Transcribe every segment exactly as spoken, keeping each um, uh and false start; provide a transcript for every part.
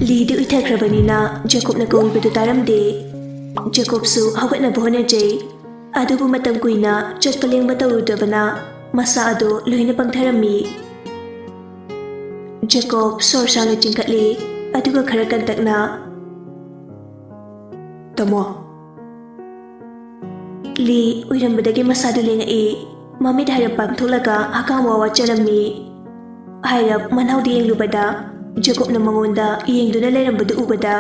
ꯂꯤꯗꯤ ꯎꯏꯊꯈ꯭ꯔꯕꯅꯤꯅ ꯖꯦꯀꯣꯕꯅ ꯀꯧꯔꯤꯕꯗꯨ ꯇꯥꯔꯝꯗꯦ꯫ ꯖꯦꯀꯣꯕꯁꯨ ꯍꯧꯒꯠꯅꯕ ꯍꯣꯠꯅꯖꯩ꯫ ꯑꯗꯨꯕꯨ ꯃꯇꯝ ꯀꯨꯏꯅ ꯆꯠꯄ ꯂꯦꯡꯕ ꯇꯧꯔꯨꯗꯕꯅ ꯃꯁꯥ ꯑꯗꯨ ꯂꯣꯏꯅ ꯄꯪꯊꯔꯝꯃꯤ꯫ ꯖꯦꯀꯣꯕ ꯁꯣꯔ ꯁꯥꯡꯅ ꯆꯤꯡꯈꯠꯂꯤ, ꯑꯗꯨꯒ ꯈꯔ ꯀꯟꯇꯛꯅ, "ꯇꯥꯃꯣ!" ꯂꯤ ꯎꯏꯔꯝꯕꯗꯒꯤ ꯃꯁꯥꯗꯨ ꯂꯦꯡꯉꯛꯏ꯫ ꯃꯃꯤꯠ ꯍꯥꯏꯔꯞ ꯄꯥꯡꯊꯣꯛꯂꯒ ꯍꯀꯥꯝ ꯋꯥ ꯋꯥ ꯆꯜꯂꯝꯃꯤ꯫ ꯍꯥꯏꯔꯞ ꯃꯅꯥꯎꯗ ꯌꯦꯡꯂꯨꯕꯗ ꯖꯦꯀꯣꯕꯅ ꯃꯉꯣꯟꯗ ꯌꯦꯡꯗꯨꯅ ꯂꯩꯔꯝꯕꯗꯨ ꯎꯕꯗ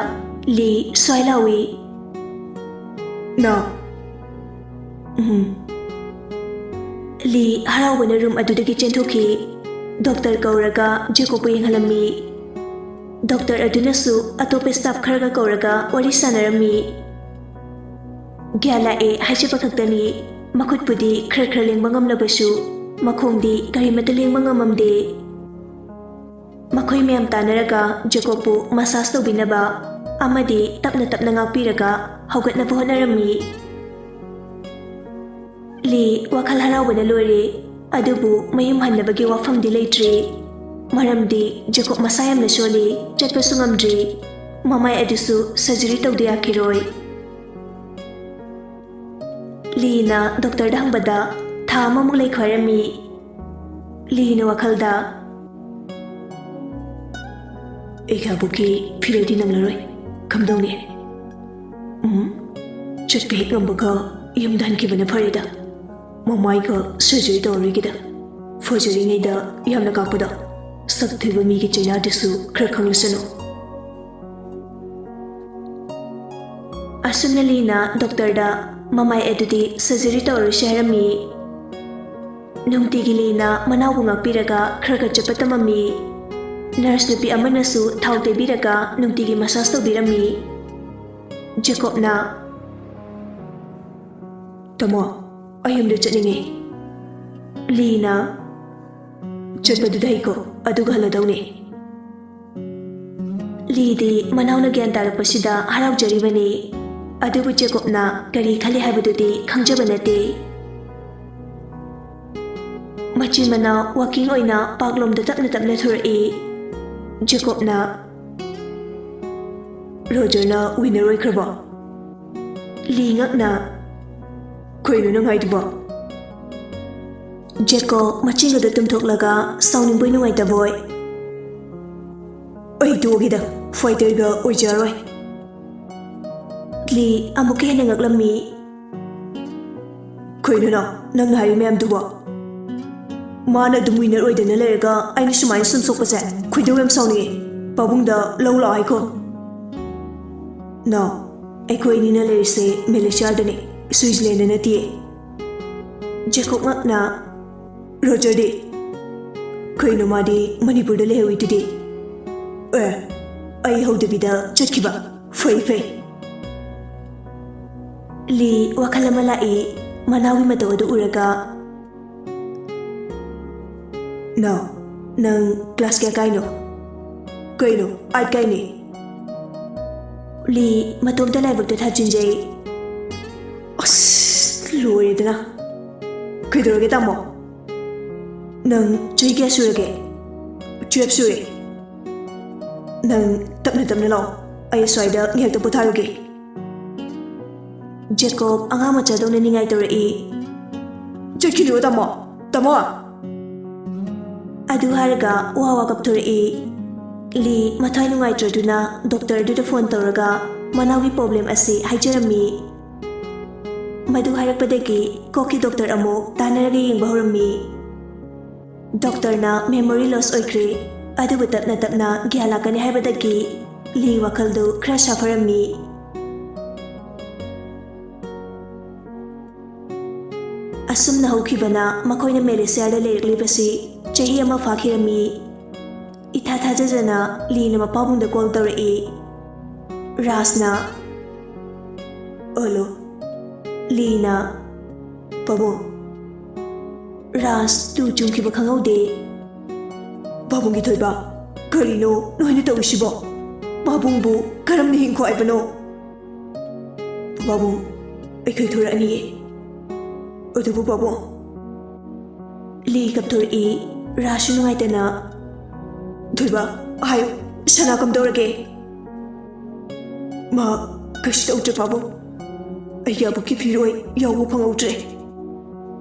ꯂꯤ ꯁ꯭ꯋꯥꯏ ꯂꯥꯎꯏ, "ꯅꯥꯎ!" ꯎꯝ꯫ ꯂꯤ ꯍꯔꯥꯎꯕꯅ ꯔꯨꯝ ꯑꯗꯨꯗꯒꯤ ꯆꯦꯟꯊꯣꯛꯈꯤ꯫ ꯗꯣꯛꯇꯔ ꯀꯧꯔꯒ ꯖꯦꯀꯣꯕꯄꯨ ꯌꯦꯡꯍꯜꯂꯝꯃꯤ꯫ ꯗꯣꯛꯇꯔ ꯑꯗꯨꯅꯁꯨ ꯑꯇꯣꯞꯄ ꯁ꯭ꯇꯥꯐ ꯈꯔꯒ ꯀꯧꯔꯒ ꯋꯥꯔꯤ ꯁꯥꯟꯅꯔꯝꯃꯤ꯫ ꯒ꯭ꯌꯥꯟ ꯂꯥꯛꯑꯦ ꯍꯥꯏꯖꯕ ꯈꯛꯇꯅꯤ꯫ ꯃꯈꯨꯠꯄꯨꯗꯤ ꯈꯔ ꯈꯔ ꯂꯦꯡꯕ ꯉꯝꯂꯕꯁꯨ ꯃꯈꯣꯡꯗꯤ ꯀꯔꯤꯃꯠꯇ ꯂꯦꯡꯕ ꯉꯝꯃꯝꯗꯦ꯫ ꯃꯈꯣꯏ ꯃꯌꯥꯝ ꯇꯥꯟꯅꯔꯒ ꯖꯦꯀꯣꯕꯄꯨ ꯃꯁꯥꯖ ꯇꯧꯕꯤꯅꯕ ꯑꯃꯗꯤ ꯇꯞꯅ ꯇꯞꯅ ꯉꯥꯛꯄꯤꯔꯒ ꯍꯧꯒꯠꯅꯕ ꯍꯣꯠꯅꯔꯝꯃꯤ꯫ ꯂꯤ ꯋꯥꯈꯜ ꯍꯔꯥꯎꯕꯅ ꯂꯣꯏꯔꯦ, ꯑꯗꯨꯕꯨ ꯃꯌꯨꯝ ꯍꯟꯅꯕꯒꯤ ꯋꯥꯐꯝꯗꯤ ꯂꯩꯇ꯭ꯔꯤ꯫ ꯃꯔꯝꯗꯤ ꯖꯦꯀꯣꯕ ꯃꯁꯥ ꯌꯥꯝꯅ ꯁꯣꯜꯂꯤ, ꯆꯠꯄꯁꯨ ꯉꯝꯗ꯭ꯔꯤ꯫ ꯃꯃꯥꯏ ꯑꯗꯨꯁꯨ ꯁꯔꯖꯔꯤ ꯇꯧꯗ ꯌꯥꯈꯤꯔꯣꯏ꯫ ꯂꯤꯅ ꯗꯣꯛꯇꯔꯗ ꯍꯪꯕꯗ ꯊꯥ ꯑꯃꯃꯨꯛ ꯂꯩꯈꯣ ꯍꯥꯏꯔꯝꯃꯤ꯫ ꯂꯤꯅ ꯋꯥꯈꯜꯗ, "ꯑꯩꯒꯤ ꯑꯕꯣꯛꯀꯤ ꯐꯤꯔꯣꯜꯗꯤ ꯅꯪꯂꯔꯣꯏ꯫ ꯀꯝꯗꯧꯅꯤ? ꯎꯝ, ꯆꯠꯄ ꯍꯦꯛ ꯉꯝꯕꯒ ꯌꯨꯝꯗ ꯍꯟꯈꯤꯕꯅ ꯐꯔꯦꯗ꯫ ꯃꯃꯥꯏꯒ ꯁꯔꯖꯔꯤ ꯇꯧꯔꯔꯣꯏꯒꯦꯗ꯫ ꯐꯖꯔꯤꯉꯩꯗ ꯌꯥꯝꯅ ꯀꯥꯛꯄꯗꯣ꯫ ꯁꯛ ꯊꯤꯕ ꯃꯤꯒꯤ ꯆꯩꯅꯥꯗꯨꯁꯨ ꯈꯔ ꯈꯪꯂꯁꯅꯨ꯫" ꯑꯁꯨꯝꯅ ꯂꯤꯅ ꯗꯣꯛꯇꯔꯗ ꯃꯃꯥꯏ ꯑꯗꯨꯗꯤ ꯁꯔꯖꯔꯤ ꯇꯧꯔꯔꯣꯏꯁꯦ ꯍꯥꯏꯔꯝꯃꯤ꯫ ꯅꯨꯡꯇꯤꯒꯤ ꯂꯤꯅ ꯃꯅꯥꯎꯕꯨ ꯉꯥꯛꯄꯤꯔꯒ ꯈꯔ ꯈꯔ ꯆꯠꯄ ꯇꯝꯃꯝꯃꯤ꯫ ꯅꯔꯁ ꯅꯨꯄꯤ ꯑꯃꯅꯁꯨ ꯊꯥꯎ ꯇꯩꯕꯤꯔꯒ ꯅꯨꯡꯇꯤꯒꯤ ꯃꯁꯥꯖ ꯇꯧꯕꯤꯔꯝꯃꯤ꯫ ꯖꯦꯀꯣꯕꯅ, "ꯇꯥꯃꯣ, ꯑꯩ ꯌꯨꯝꯗ ꯆꯠꯅꯤꯡꯉꯦ꯫" ꯂꯤꯅ, "ꯆꯠꯄꯗꯨꯗ ꯍꯩꯀꯣ, ꯑꯗꯨꯒ ꯍꯜꯂꯗꯧꯅꯦ꯫" ꯂꯤꯗꯤ ꯃꯅꯥꯎꯅ ꯒ꯭ꯌꯥꯟ ꯇꯥꯔꯛꯄꯁꯤꯗ ꯍꯔꯥꯎꯖꯔꯤꯕꯅꯤ꯫ ꯑꯗꯨꯕꯨ ꯖꯦꯀꯣꯕꯅ ꯀꯔꯤ ꯈꯜꯂꯤ ꯍꯥꯏꯕꯗꯨꯗꯤ ꯈꯪꯖꯕ ꯅꯠꯇꯦ꯫ ꯃꯆꯤꯟ ꯃꯅꯥꯎ ꯋꯥꯀꯤꯡ ꯑꯣꯏꯅ ꯄꯥꯔꯛꯂꯣꯝꯗ ꯇꯞꯅ ꯇꯞꯅ ꯊꯣꯔꯛꯏ꯫ ꯖꯦꯀꯣꯕꯅ, ꯔꯣꯖꯔꯅ ꯋꯤꯅꯔ ꯑꯣꯏꯈ꯭ꯔꯕꯣ? ꯂꯤ ꯉꯛꯅ, "ꯀꯩꯅꯣ ꯅꯪ ꯍꯥꯏꯗꯨꯕꯣ?" ꯖꯦꯀꯣ ꯃꯆꯤꯟꯒꯗ ꯇꯨꯝꯊꯣꯛꯂꯒ ꯁꯥꯎꯅꯤꯡꯕꯣꯏ ꯅꯨꯡꯉꯥꯏꯇꯕꯣꯏ, "ꯑꯩ ꯇꯣꯛꯑꯒꯦꯗ, ꯐꯥꯏꯇꯔꯒ ꯑꯣꯏꯖꯔꯣꯏ꯫" ꯂꯤ ꯑꯃꯨꯛꯀ ꯍꯦꯟꯅ ꯉꯛꯂꯝꯃꯤ꯫ "ꯀꯩꯅꯣ ꯅꯪ, ꯅꯪꯅ ꯍꯥꯏꯔꯤ ꯃꯌꯥꯝꯗꯨꯕꯣ? ꯃꯥꯅ ꯑꯗꯨꯝ ꯋꯤꯅꯔ ꯑꯣꯏꯗꯅ ꯂꯩꯔꯒ ꯑꯩꯅ ꯁꯨꯃꯥꯏꯅ ꯁꯨꯝ ꯁꯣꯛꯄꯁꯦ ꯈꯣꯏꯗꯧ ꯌꯥꯝ ꯁꯥꯎꯅꯤꯡꯉꯦ꯫ ꯄꯥꯕꯨꯡꯗ ꯂꯧ ꯂꯥꯛꯑꯣ ꯍꯥꯏꯈꯣ꯫" "ꯅꯣ, ꯑꯩꯈꯣꯏ ꯑꯅꯤꯅ ꯂꯩꯔꯤꯁꯦ ꯃꯦꯂꯦꯁꯤꯌꯥꯗꯅꯤ, ꯁ꯭ꯋꯤꯖꯔꯂꯦꯟꯗ ꯅꯠꯇꯤꯌꯦ꯫" ꯖꯦꯀꯣꯕ ꯉꯛꯅ, "ꯔꯣꯖꯔꯗꯤ?" "ꯀꯩꯅꯣ, ꯃꯥꯗꯤ ꯃꯅꯤꯄꯨꯔꯗ ꯂꯩꯍꯧꯋꯤꯗꯨꯗꯤ?" "ꯑꯦ, ꯑꯩ ꯍꯧꯗꯕꯤꯗ ꯆꯠꯈꯤꯕ? ꯐꯩ, ꯐꯩ꯫" ꯂꯤ ꯋꯥꯈꯜ ꯑꯃ ꯂꯥꯛꯏ, ꯃꯅꯥꯎꯒꯤ ꯃꯇꯧ ꯑꯗꯨ ꯎꯔꯒ꯫ "ꯅꯥꯎ, ꯅꯪ ꯀ꯭ꯂꯥꯁ ꯀꯌꯥ ꯀꯥꯏꯅꯣ?" "ꯀꯩꯅꯣ, ꯑꯥꯏꯠ ꯀꯥꯏꯅꯤ꯫" ꯂꯤ ꯃꯇꯣꯝꯇ ꯂꯥꯏꯕꯛꯇ ꯊꯥꯖꯤꯟꯖꯩ꯫ ꯑꯁ, ꯂꯣꯏꯔꯦꯗꯅ꯫ "ꯀꯩꯗꯧꯔꯒꯦ, ꯇꯥꯃꯣ? ꯅꯪ ꯆꯍꯤ ꯀꯌꯥ ꯁꯨꯔꯒꯦ?" "ꯇꯨꯌꯦꯜꯐ ꯁꯨꯔꯦ꯫" "ꯅꯪ ꯇꯞꯅ ꯇꯞꯅ ꯂꯥꯛꯑꯣ, ꯑꯩ ꯑꯁ꯭ꯋꯥꯏꯗ ꯉꯥꯏꯍꯥꯛꯇ ꯄꯣꯊꯥꯔꯨꯒꯦ꯫" ꯖꯦꯀꯣꯕ ꯑꯉꯥꯡ ꯃꯆꯥꯗꯧꯅ ꯅꯤꯡꯉꯥꯏ ꯇꯧꯔꯛꯏ꯫ "ꯆꯠꯈꯤꯅꯨ, ꯇꯥꯃꯣ, ꯇꯥꯃꯣ!" ꯑꯗꯨ ꯍꯥꯏꯔꯒ ꯋꯥ ꯋꯥ ꯀꯞꯊꯣꯔꯛꯏ꯫ ꯂꯤ ꯃꯊ꯭ꯋꯥꯏ ꯅꯨꯡꯉꯥꯏꯇ꯭ꯔꯗꯨꯅ ꯗꯣꯛꯇꯔꯗꯨꯗ ꯐꯣꯟ ꯇꯧꯔꯒ ꯃꯅꯥꯎꯒꯤ ꯄ꯭ꯔꯣꯕ꯭ꯂꯦꯝ ꯑꯁꯤ ꯍꯥꯏꯖꯔꯝꯃꯤ꯫ ꯃꯗꯨ ꯍꯥꯏꯔꯛꯄꯗꯒꯤ ꯀꯣꯛꯀꯤ ꯗꯣꯛꯇꯔ ꯑꯃꯨꯛ ꯇꯥꯟꯅꯔꯒ ꯌꯦꯡꯕ ꯍꯧꯔꯝꯃꯤ꯫ ꯗꯣꯛꯇꯔꯅ ꯃꯦꯃꯣꯔꯤ ꯂꯣꯁ ꯑꯣꯏꯈ꯭ꯔꯦ, ꯑꯗꯨꯕꯨ ꯇꯞꯅ ꯇꯞꯅ ꯒ꯭ꯌꯥꯟ ꯂꯥꯛꯀꯅꯤ ꯍꯥꯏꯕꯗꯒꯤ ꯂꯤ ꯋꯥꯈꯜꯗꯨ ꯈꯔ ꯁꯥꯐꯔꯝꯃꯤ꯫ ꯑꯁꯨꯝꯅ ꯍꯧꯈꯤꯕꯅ ꯃꯈꯣꯏꯅ ꯃꯦꯂꯦꯁꯤꯌꯥꯗ ꯂꯩꯔꯛꯂꯤꯕꯁꯤ ꯆꯍꯤ ꯑꯃ ꯐꯥꯈꯤꯔꯝꯃꯤ꯫ ꯏꯊꯥ ꯊꯥꯖꯗꯅ ꯂꯤꯅ ꯃꯄꯥꯕꯨꯡꯗ ꯀꯣꯜ ꯇꯧꯔꯛꯏ꯫ ꯔꯥꯖꯅ, "ꯍꯜꯂꯣ꯫" ꯂꯤꯅ, "ꯄꯥꯕꯨꯡ꯫" ꯔꯥꯖ ꯇꯨ ꯆꯨꯡꯈꯤꯕ ꯈꯪꯍꯧꯗꯦ꯫ "ꯄꯥꯕꯨꯡꯒꯤ ꯊꯣꯏꯕ, ꯀꯔꯤꯅꯣ ꯅꯣꯏꯅ ꯇꯧꯔꯤꯁꯤꯕꯣ? ꯄꯥꯕꯨꯡꯕꯨ ꯀꯔꯝꯅ ꯍꯤꯡꯈꯣ ꯍꯥꯏꯕꯅꯣ?" "ꯄꯥꯕꯨꯡ, ꯑꯩꯈꯣꯏ ꯊꯣꯔꯛꯑꯅꯤꯌꯦ꯫" "ꯑꯗꯨꯕꯨ ꯄꯥꯕꯨꯡ꯫" ꯂꯤ ꯀꯞꯊꯣꯔꯛꯏ꯫ ꯔꯥꯖꯁꯨ ꯅꯨꯡꯉꯥꯏꯇꯅ, "ꯊꯣꯏꯕ, ꯍꯥꯏꯌꯨ, ꯁꯅꯥ ꯀꯝꯗꯧꯔꯒꯦ?" ꯃꯥ ꯀꯩꯁꯨ ꯇꯧꯗ꯭ꯔꯦ ꯄꯥꯕꯨꯡ꯫ ꯑꯩꯒꯤ ꯑꯕꯣꯛꯀꯤ ꯐꯤꯔꯣꯏ ꯌꯥꯎꯕ ꯐꯪꯍꯧꯗ꯭ꯔꯦ꯫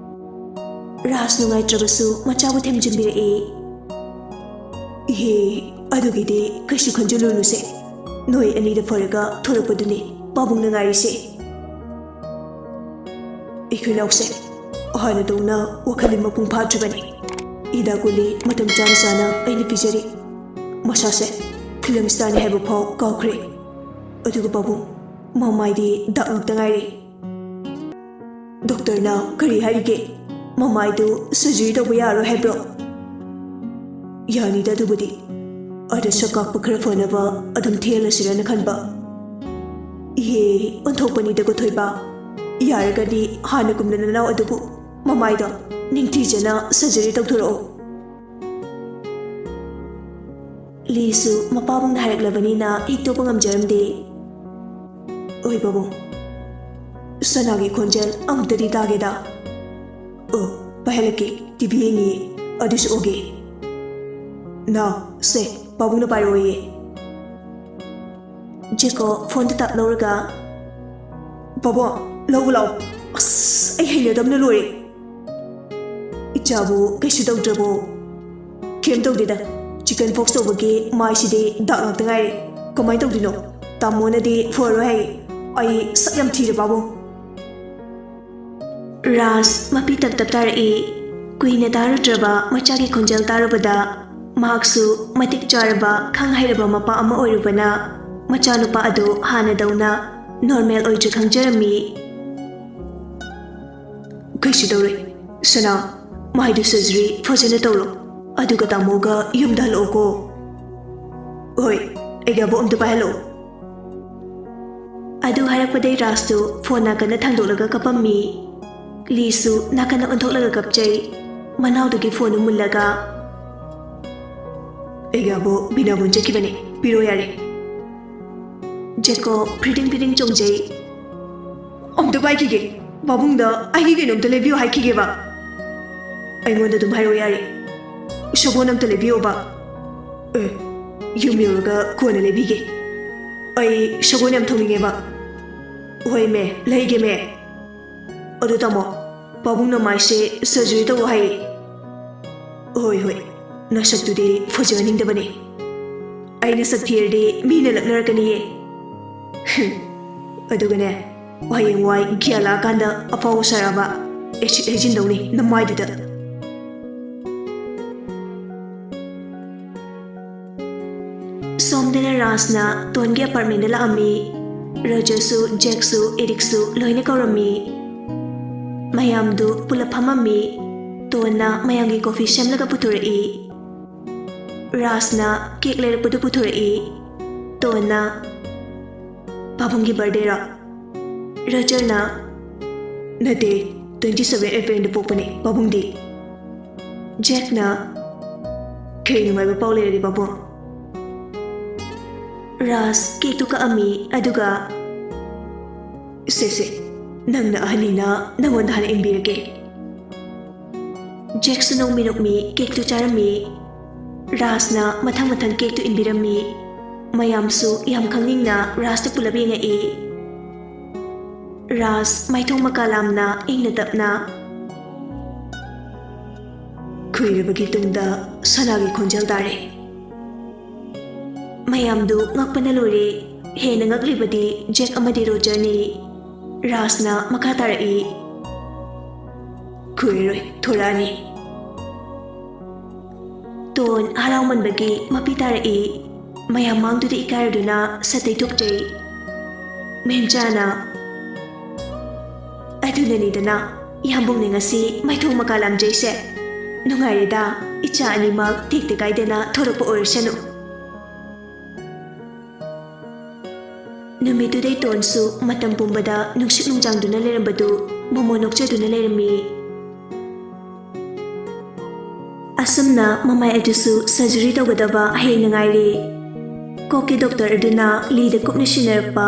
ꯔꯥꯖ ꯅꯨꯡꯉꯥꯏꯇ꯭ꯔꯕꯁꯨ ꯃꯆꯥꯕꯨ ꯊꯦꯝꯖꯤꯟꯕꯤꯔꯛꯏ꯫ ꯏꯍꯦ, ꯑꯗꯨꯒꯤꯗꯤ ꯀꯩꯁꯨ ꯈꯟꯖꯤꯜꯂꯨꯅꯨꯁꯦ꯫ ꯅꯣꯏ ꯑꯅꯤꯗ ꯐꯔꯒ ꯊꯣꯔꯛꯄꯗꯨꯅꯤ ꯄꯥꯕꯨꯡꯅ ꯉꯥꯏꯔꯤꯁꯦ꯫ ꯑꯩꯈꯣꯏ ꯅꯥꯎꯁꯦ ꯍꯥꯟꯅꯗꯧꯅ ꯋꯥꯈꯜ ꯃꯄꯨꯡ ꯐꯥꯗ꯭ꯔꯤꯕꯅꯤ꯫ ꯍꯤꯗꯥꯛ ꯒꯨꯂꯤ ꯃꯇꯝ ꯆꯥꯅ ꯆꯥꯅ ꯑꯩꯅ ꯄꯤꯖꯔꯤ꯫ ꯃꯁꯥꯁꯦ ꯐꯤꯂꯝ ꯁ꯭ꯇꯥꯔꯅꯤ ꯍꯥꯏꯕ ꯐꯥꯎ ꯀꯥꯎꯈ꯭ꯔꯦ꯫ ꯑꯗꯨꯒ ꯄꯥꯕꯨꯡ, ꯃꯃꯥꯏꯗꯤ ꯗꯥꯛ ꯉꯥꯛꯇ ꯉꯥꯏꯔꯦ꯫ ꯗꯣꯛꯇꯔꯅ ꯀꯔꯤ ꯍꯥꯏꯔꯤꯒꯦ? ꯃꯃꯥꯏꯗꯨ ꯁꯔꯖꯔꯤ ꯇꯧꯕ ꯌꯥꯔꯣꯏ ꯍꯥꯏꯕ꯭ꯔꯣ? ꯌꯥꯅꯤꯗ ꯑꯗꯨꯕꯨꯗꯤ꯫ ꯑꯗ ꯁꯛ ꯀꯥꯛꯄ ꯈꯔ ꯐꯅꯕ ꯑꯗꯨꯝ ꯊꯦꯜꯂꯁꯤꯔꯅ ꯈꯟꯕ꯫ ꯏꯍꯦ, ꯑꯣꯟꯊꯣꯛꯄꯅꯤꯗꯀꯣ ꯊꯣꯏꯕ꯫ ꯌꯥꯔꯒꯗꯤ ꯍꯥꯟꯅꯒꯨꯝꯅ ꯅꯅꯥꯎ ꯑꯗꯨꯕꯨ ꯃꯃꯥꯏꯗꯣ ꯅꯤꯡꯊꯤꯖꯅ ꯁꯔꯖꯔꯤ ꯇꯧꯊꯣꯔꯛꯑꯣ꯫ ꯂꯤꯁꯨ ꯃꯄꯥꯕꯨꯡꯅ ꯍꯥꯏꯔꯛꯂꯕꯅꯤꯅ ꯍꯤꯛꯇꯣꯛꯄ ꯉꯝꯖꯔꯝꯗꯦ꯫ ꯑꯣꯏ ꯄꯥꯕꯨꯡ, ꯁꯅꯥꯒꯤ ꯈꯣꯟꯖꯦꯜ ꯑꯃꯨꯛꯇꯗꯤ ꯇꯥꯒꯦꯗ꯫ ꯑꯣ, ꯄꯥꯏꯍꯜꯂꯛꯀꯦ, ꯇꯤꯚꯤ ꯌꯦꯡꯉꯤ, ꯑꯗꯨꯁꯨ ꯑꯣꯒꯦ꯫ ꯅꯥꯎ, ꯁꯦ, ꯄꯥꯕꯨꯡꯅ ꯄꯥꯏꯔꯛꯑꯣꯌꯦ꯫ ꯖꯦꯀꯣ ꯐꯣꯟꯗ ꯇꯞ ꯂꯧꯔꯒ, "ꯄꯥꯕꯨꯡ, ꯂꯧꯕ ꯂꯥꯛꯑꯣ꯫ ꯑꯁ, ꯑꯩ ꯍꯩꯅꯗꯕꯅ ꯂꯣꯏꯔꯦ꯫ ꯏꯆꯥꯕꯨ ꯀꯩꯁꯨ ꯇꯧꯗ꯭ꯔꯕꯣ?" "ꯀꯩꯝ ꯇꯧꯗꯦꯗ꯫ ꯆꯤꯀꯟ ꯄꯣꯛꯁ ꯇꯧꯕꯒꯤ ꯃꯥꯏꯁꯤꯗꯤ ꯗꯥꯛ ꯉꯥꯛꯇ ꯉꯥꯏꯔꯦ꯫ ꯀꯃꯥꯏꯅ ꯇꯧꯗꯣꯏꯅꯣ? ꯇꯥꯃꯣꯅꯗꯤ ꯐꯔꯣꯏ ꯍꯥꯏ꯫ ꯑꯩ ꯁꯛ ꯌꯥꯝ ꯊꯤꯔꯦ ꯄꯥꯕꯨꯡ꯫" ꯔꯥꯖ ꯃꯄꯤ ꯇꯞ ꯇꯞ ꯇꯥꯔꯛꯏ꯫ ꯀꯨꯏꯅ ꯇꯥꯔꯨꯗ꯭ꯔꯕ ꯃꯆꯥꯒꯤ ꯈꯣꯟꯖꯦꯜ ꯇꯥꯔꯨꯕꯗ ꯃꯍꯥꯛꯁꯨ ꯃꯇꯤꯛ ꯆꯥꯔꯕ ꯈꯪ ꯍꯩꯔꯕ ꯃꯄꯥ ꯑꯃ ꯑꯣꯏꯔꯨꯕꯅ ꯃꯆꯥꯅꯨꯄꯥ ꯑꯗꯨ ꯍꯥꯟꯅꯗꯧꯅ ꯅꯣꯔꯃꯦꯜ ꯑꯣꯏꯗ꯭ꯔꯤ ꯈꯪꯖꯔꯝꯃꯤ꯫ "ꯀꯩꯁꯨ ꯇꯧꯔꯣꯏ꯫ ꯁꯅꯥ, ꯃꯥꯏꯗꯨ ꯁꯔꯖꯔꯤ ꯐꯖꯅ ꯇꯧꯔꯣ꯫ ꯑꯗꯨꯒ ꯇꯥꯃꯣꯒ ꯌꯨꯝꯗ ꯍꯜꯂꯛꯑꯣꯀꯣ꯫" "ꯍꯣꯏ, ꯑꯩꯒꯤ ꯑꯕꯣꯛ ꯑꯝꯇ ꯄꯥꯏꯍꯜꯂꯛꯑꯣ꯫" ꯑꯗꯨ ꯍꯥꯏꯔꯛꯄꯗꯩ ꯔꯥꯖꯇꯨ ꯐꯣꯟ ꯅꯥꯀꯟꯗ ꯊꯥꯡꯗꯣꯛꯂꯒ ꯀꯞꯄꯝꯃꯤ꯫ ꯂꯤꯁꯨ ꯅꯥꯀꯟꯗ ꯑꯣꯟꯊꯣꯛꯂꯒ ꯀꯞꯆꯩ꯫ ꯃꯅꯥꯎꯗꯨꯒꯤ ꯐꯣꯟꯗꯨ ꯃꯨꯜꯂꯒ, "ꯑꯩꯒꯤ ꯑꯕꯣꯛ ꯕꯤꯅꯥꯕꯣꯟ ꯆꯠꯈꯤꯕꯅꯦ, ꯄꯤꯔꯣ ꯌꯥꯔꯦ꯫" ꯖꯦꯀꯣ ꯐ꯭ꯔꯤꯗꯤꯡ ꯐ꯭ꯔꯤꯗꯤꯡ ꯆꯣꯡꯖꯩ꯫ "ꯑꯝꯇ ꯄꯥꯏꯈꯤꯒꯦ, ꯄꯥꯕꯨꯡꯗ ꯑꯩꯒꯤ ꯀꯩꯅꯣꯝꯇ ꯂꯩꯕꯤꯌꯨ ꯍꯥꯏꯈꯤꯒꯦꯕ꯫" "ꯑꯩꯉꯣꯟꯗ ꯑꯗꯨꯝ ꯍꯥꯏꯔꯛꯑꯣ ꯌꯥꯔꯦ꯫ ꯁꯒꯣꯜ ꯑꯝꯇ ꯂꯩꯕꯤꯌꯣꯕ꯫" "ꯑꯦ, ꯌꯨꯝ ꯌꯧꯔꯒ ꯀꯣꯟꯅ ꯂꯩꯕꯤꯒꯦ꯫" ꯑꯩ ꯁꯒꯣꯜ ꯌꯥꯝ ꯊꯧꯅꯤꯡꯉꯦꯕ꯫ ꯍꯣꯏ ꯃꯦ, ꯂꯩꯒꯦ ꯃꯦ꯫ ꯑꯗꯨ ꯇꯥꯃꯣ, ꯄꯥꯕꯨꯡꯅ ꯃꯥꯏꯁꯦ ꯁꯔꯖꯔꯤ ꯇꯧ ꯍꯥꯏꯌꯦ꯫ ꯍꯣꯏ ꯍꯣꯏ, ꯅꯁꯛꯇꯨꯗꯤ ꯐꯖꯍꯟꯅꯤꯡꯗꯕꯅꯦ꯫ ꯑꯩ ꯅꯁꯛ ꯊꯤꯔꯗꯤ ꯃꯤꯅ ꯂꯛꯅꯔꯛꯀꯅꯤꯌꯦ꯫ ꯑꯗꯨꯒꯅꯦ, ꯍꯌꯦꯡꯋꯥꯏ ꯒ꯭ꯌꯥꯟ ꯂꯥꯛꯑꯀꯥꯟꯗ ꯑꯐꯥꯎ ꯁꯥꯔꯛꯑꯕ ꯑꯦꯁꯤꯠ ꯍꯩꯖꯤꯟꯗꯧꯅꯤ ꯅꯃꯥꯏꯗꯨꯗ꯫ ꯁꯣꯝꯗꯅ ꯔꯥꯖꯅ ꯇꯣꯟꯒꯤ ꯑꯦꯄꯥꯔꯠꯃꯦꯟꯗ ꯂꯥꯛꯑꯝꯃꯤ꯫ ꯔꯣꯖꯔꯁꯨ, ꯖꯦꯛꯁꯨ, ꯑꯦꯔꯤꯛꯁꯨ ꯂꯣꯏꯅ ꯀꯧꯔꯝꯃꯤ꯫ ꯃꯌꯥꯝꯗꯨ ꯄꯨꯂꯞ ꯐꯝꯃꯝꯃꯤ꯫ ꯇꯣꯟꯅ ꯃꯌꯥꯝꯒꯤ ꯀꯣꯐꯤ ꯁꯦꯝꯂꯒ ꯄꯨꯊꯣꯔꯛꯏ꯫ ꯔꯥꯖꯅ ꯀꯦꯛ ꯂꯩꯔꯛꯄꯗꯨ ꯄꯨꯊꯣꯔꯛꯏ꯫ ꯇꯣꯟꯅ, "ꯄꯥꯕꯨꯡꯒꯤ ꯕꯥꯔꯗꯦꯔꯣ?" ꯔꯣꯖꯔꯅ, "ꯅꯠꯇꯦ, twenty seven Aprilꯗ ꯄꯣꯛꯄꯅꯦ ꯄꯥꯕꯨꯡꯗꯤ꯫" ꯖꯦꯛꯅ, "ꯀꯩ ꯅꯨꯡꯉꯥꯏꯕ ꯄꯥꯎ ꯂꯩꯔꯒꯦ ꯄꯥꯕꯨꯡ?" ꯔꯥꯖ ꯀꯦꯛꯇꯨ ꯀꯛꯑꯝꯃꯤ, ꯑꯗꯨꯒ, "ꯁꯦ ꯁꯦ, ꯅꯪꯅ ꯑꯍꯟꯅꯤꯅ ꯅꯪꯉꯣꯟꯗ ꯍꯥꯟꯅ ꯏꯟꯕꯤꯔꯒꯦ꯫" ꯖꯦꯛꯁꯨ ꯅꯣꯡꯃꯤ ꯅꯣꯛꯃꯤ ꯀꯦꯛꯇꯨ ꯆꯥꯔꯝꯃꯤ꯫ ꯔꯥꯖꯅ ꯃꯊꯪ ꯃꯊꯪ ꯀꯦꯛꯇꯨ ꯏꯟꯕꯤꯔꯝꯃꯤ꯫ ꯃꯌꯥꯝꯁꯨ ꯌꯥꯝ ꯈꯪꯅꯤꯡꯅ ꯔꯥꯖꯇ ꯄꯨꯂꯞ ꯌꯦꯡꯉꯛꯏ꯫ ꯔꯥꯖ ꯃꯥꯏꯊꯣꯡ ꯃꯀꯥ ꯂꯥꯝꯅ ꯏꯪꯅ ꯇꯞꯅ, "ꯈꯨꯏꯔꯕꯒꯤ ꯇꯨꯡꯗ ꯁꯅꯥꯒꯤ ꯈꯣꯟꯖꯦꯜ ꯇꯥꯔꯦ꯫" ꯃꯌꯥꯝꯗꯨ ꯉꯛꯄꯅ ꯂꯣꯏꯔꯦ꯫ ꯍꯦꯟꯅ ꯉꯛꯂꯤꯕꯗꯤ ꯖꯦꯛ ꯑꯃꯗꯤ ꯔꯣꯖꯔꯅꯤ꯫ ꯔꯥꯖꯅ ꯃꯈꯥ ꯇꯥꯔꯛꯏ, "ꯈꯨꯏꯔꯣꯏ ꯊꯣꯔꯛꯑꯅꯤ꯫" ꯇꯣꯟ ꯍꯔꯥꯎꯃꯟꯕꯒꯤ ꯃꯄꯤ ꯇꯥꯔꯛꯏ꯫ ꯃꯌꯥꯝ ꯃꯥꯡꯗꯨꯗ ꯏꯀꯥꯏꯔꯗꯨꯅ ꯁꯠ ꯇꯩꯊꯣꯛꯆꯩ꯫ ꯃꯦꯝꯆꯥꯅ, "ꯑꯗꯨꯅꯅꯤꯗꯅ ꯏꯌꯥꯝꯕꯨꯡꯅ ꯉꯁꯤ ꯃꯥꯏꯊꯣꯡ ꯃꯀꯥ ꯂꯥꯝꯖꯩꯁꯦ꯫ ꯅꯨꯡꯉꯥꯏꯔꯦꯗ, ꯏꯆꯥ ꯑꯅꯤꯃꯛ ꯇꯦꯛꯇ ꯀꯥꯏꯗꯅ ꯊꯣꯔꯛꯄ ꯑꯣꯏꯔꯁꯅꯨ꯫" ꯅꯨꯃꯤꯠꯇꯨꯗꯩ ꯇꯣꯟꯁꯨ ꯃꯇꯝ ꯄꯨꯝꯕꯗ ꯅꯨꯡꯁꯤꯠ ꯅꯨꯡꯖꯥꯡꯗꯨꯅ ꯂꯩꯔꯝꯕꯗꯨ ꯃꯣꯃꯣ ꯅꯣꯛꯆꯗꯨꯅ ꯂꯩꯔꯝꯃꯤ꯫ ꯑꯁꯨꯝꯅ ꯃꯃꯥꯏ ꯑꯗꯨꯁꯨ ꯁꯔꯖꯔꯤ ꯇꯧꯒꯗꯕ ꯍꯌꯦꯡꯅ ꯉꯥꯏꯔꯦ꯫ ꯀꯣꯛꯀꯤ ꯗꯣꯛꯇꯔ ꯑꯗꯨꯅ ꯂꯤꯗ ꯀꯨꯞꯅ ꯁꯤꯟꯅꯔꯛꯄ